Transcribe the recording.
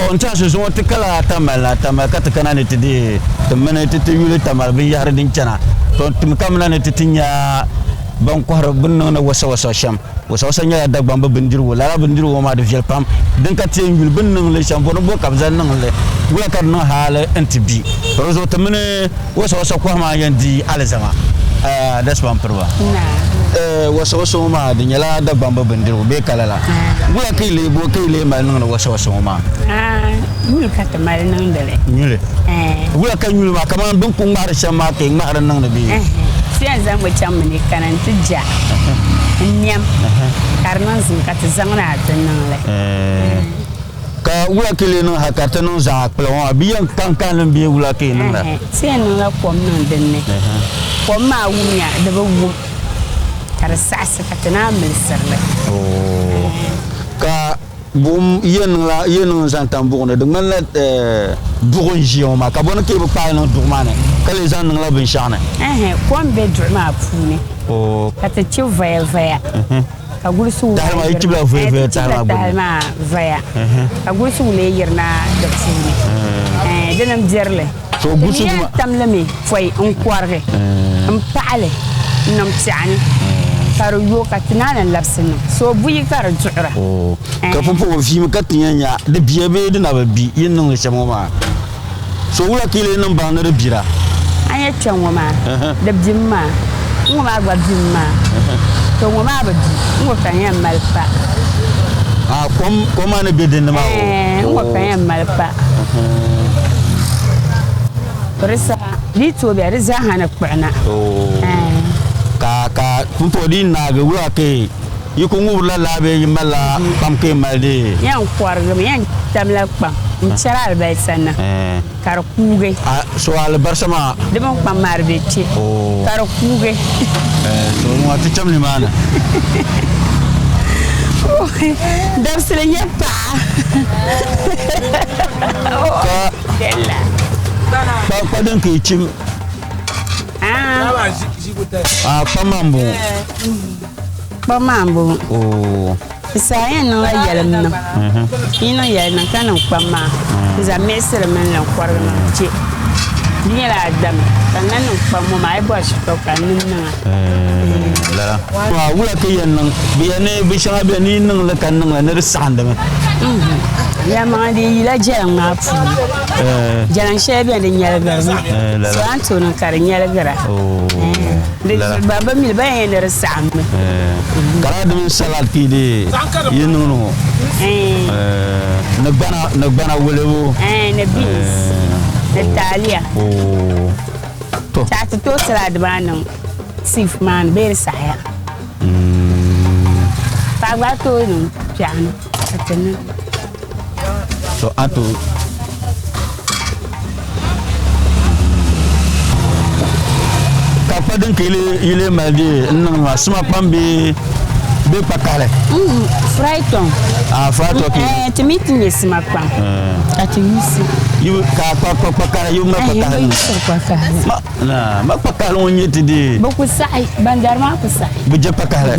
To n tɛha zuŋɔ ti kala Tamale na, Tamale ka ti kana ni ti deei ti mini ti ti yuli Tamale binyɛhiri din chana. To ti mi kamina ni ti ti nya ban kɔhiri bɛ ni niŋdi wasawasa shɛm. Wasawasa nyɛla Dagbamba bindirigu. Lala bindirigu ŋɔ maa di viɛli pam. Din ka ti yɛn yuli bɛ ni niŋ li shɛm, bɔ ni bɔ ka bɛ zaŋ niŋ li, wula ka di niŋ hali nti bi. To di zuɣu ti mini Wasawasa kɔhi maa yɛn di alizama. Dasima m-piri ba. Wasawasa ŋɔ maa di nyɛla Dagbamba bindirigu bee ka lala? Wula ka yi lee bo ka yi lee mali niŋdi wasawasa ŋɔ maa? Nyuli ka ti mali niŋdi li. Nyuli? Wula ka nyuli maa kamani bɛ ni ku ŋmahiri shɛm maa ka yi ŋmahiri niŋdi bee? Ti yɛn zaŋmi chaŋmi ni kana nti ja n-nɛm ka di niŋ zim ka ti zaŋ na ti niŋ li. Ka wula ka yi lee niŋ hal ka ti niŋ zaɣ kpila ŋɔ maa? Bɛ yɛn kaŋkaŋ li bee wula ka yi niŋda? Ti yɛn niŋla kom niŋ din ni. Kom maa wumya, di bi wum ka di saɣisi ka ti naan milisiri li. Ka buɣim yɛn niŋla yɛn niŋ n-zaŋ tam buɣim ni, di ŋmanila duɣu n-ʒiya ŋɔ maa, ka bɔ ni ka yi bi kpaai niŋ duɣu maa ni ka lee zaŋ niŋla binshɛɣu ni? Kom be duɣu maa puuni ka ti chi vayavaya. Ka gulisi wula Tahali maa, yi chibila voya voya tahali maa gbunni. Tahali maa voya ka gulisi wula yirina di puuni. Di ni m-beri li. So gulisi Ti yɛn tam li mi pɔi n-kɔrigi m-paɣi li n-niŋ piɛɣu ni ka di yooi ka ti naan labisi niŋ. So buyi ka di duɣira. Ka pumpɔŋɔ viimi ka ti yɛn nya di biya bee di na bi bi yi ni niŋdi shɛm ŋɔ maa. So wula ka yi lee niŋ baŋ ni di bira? A nya kpe ŋɔ maa, di bimi maa, ŋ-ŋɔ maa gba bimi maa. To ŋɔ maa bi bi, ŋ-ŋɔ ka n yɛn mali pa. Aa, kom, kom maa ni be din ni maa o? Ɛɛn, ŋ-ŋɔ ka n yɛn mali pa. To di saha, di yi tooi bɛ, di zaaha ni kpuɣi na. Ɛɛn. Ka, ka pumpɔŋɔ di yi naagi, wula ka yi Yi ku ŋubirila laa bee yi malila kpam ka yi mali di? Yɛn kɔrigimi, yɛn tamla kpam n-chɛri alibarisa na ka di kuugi. So alibarisa maa? Di mini kpam maa di be kpe ka di kuugi. So ŋɔ ti cham nimaani. Dabisili nyɛ paɣa. Ka kpa din ka yi chim. Kpam maa m-bɔŋɔ. Kpam maa m-bɔŋɔ. N saha yɛn niŋla yɛlim niŋ. N yi niŋ yɛlim niŋ ka niŋ kpam maa n-zaŋ miɣisiri mini li n-kɔrigi niŋ kpe. Di nyɛla a dami ka n lahi niŋ kpam ŋɔ maa a yi bɔri shitɔɣu ka n niŋ niŋ a. Lala. Wula ka yi yɛn niŋ? Bɛ yɛn ni binshɛŋa beni ni yi niŋ li ka niŋ li ni di saɣindimi. Yɛlimaŋli di yila jɛliŋ maa puuni. Jɛliŋ shɛli beni di nyɛligirimi. So a ni tooi niŋ ka di nyɛligira. Ban bi mi li ban yɛn ni di saɣimmi. Ka laa di mini salad ka yi dii yi niŋdi ŋɔ ni gbana ni gbana wulibu. Ni beans ni taaliya. Ka ti tooi salad maa niŋ sieve maa ni bee di saɣaya. Ka a gba tooi niŋ piɛɣu ni ka ti niŋ. So a to ka kpa din ka yi lee mali di n niŋ maa sima kpam bee bee kpa kahili Fryton. Ah, fryton ki. Eh, ti mi ti nyɛ sima kpam. Ka ti yusi. Yi ka kpa kpa kpa kahili yi mali kpa kahili. Yi kpa kahili. Ma na ma kpa kahili ŋun nyɛ ti di. Bi ku saɣi bandari maa ku saɣi. Bi je kpa kahili.